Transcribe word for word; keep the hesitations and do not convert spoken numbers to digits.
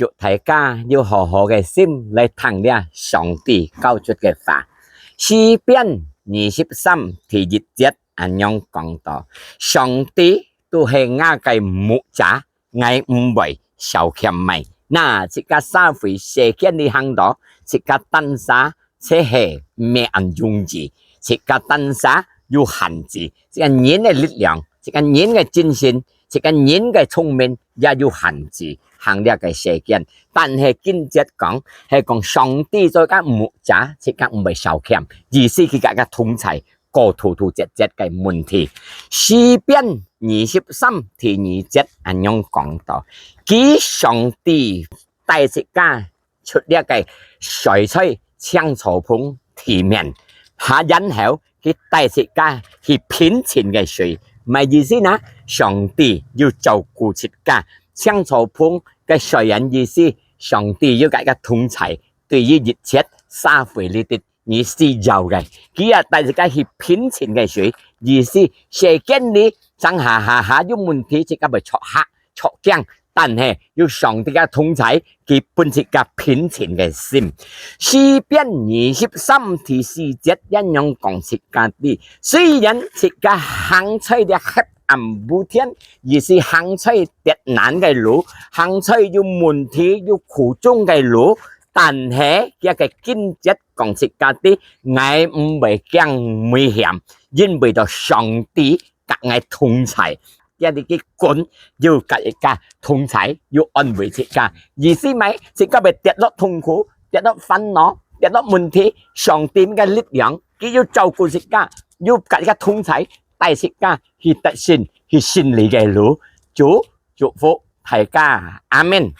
祝大家有好好个心來聽這上帝教出个話。詩篇二十三第一節恁樣講到：上帝都係𠊎个牧者，𠊎毋會少欠麼个。那自家社會世間裡行到，自家單儕 就係毋係恁容易，自家單儕有限制，自家人个力量，自家人个精神，自家人个聰明也有限制，行這个世間。但係經節講，係講上帝做个牧者，自家毋會少欠，意思佢个个同在，過突突節節个問題。詩篇二十三第二節恁樣講到：佢上帝帶自家 出這个睡在青草棚地面，下然後佢帶自家去平靜个睡。麼个意思呢？上帝有照顧自家。青草棚个睡人意思，上帝有个个同在，對於一切社會裡底你需要个，佢也帶自家去平靜个睡。意思，世間裡上下下下有問題，自家會著嚇、著驚， 但係有上帝个同在，佢分自家平靜个心。詩篇二十三第四節恁樣講自家知，雖然自家行在這黑暗無天，意思行在跌難个路，行在有問題、有苦衷个路，但係佢个經節講自家知，𠊎毋會驚危險，因為到上帝佮𠊎同在。 這裡个根有佮自家同在，有安慰自家。意思麼个？自家會跌落痛苦，跌落煩惱，跌落問題，上帝个力量，佢有照顧自家，有佮自家同在，帶自家去得勝，去勝利个路。主祝福大家，阿們。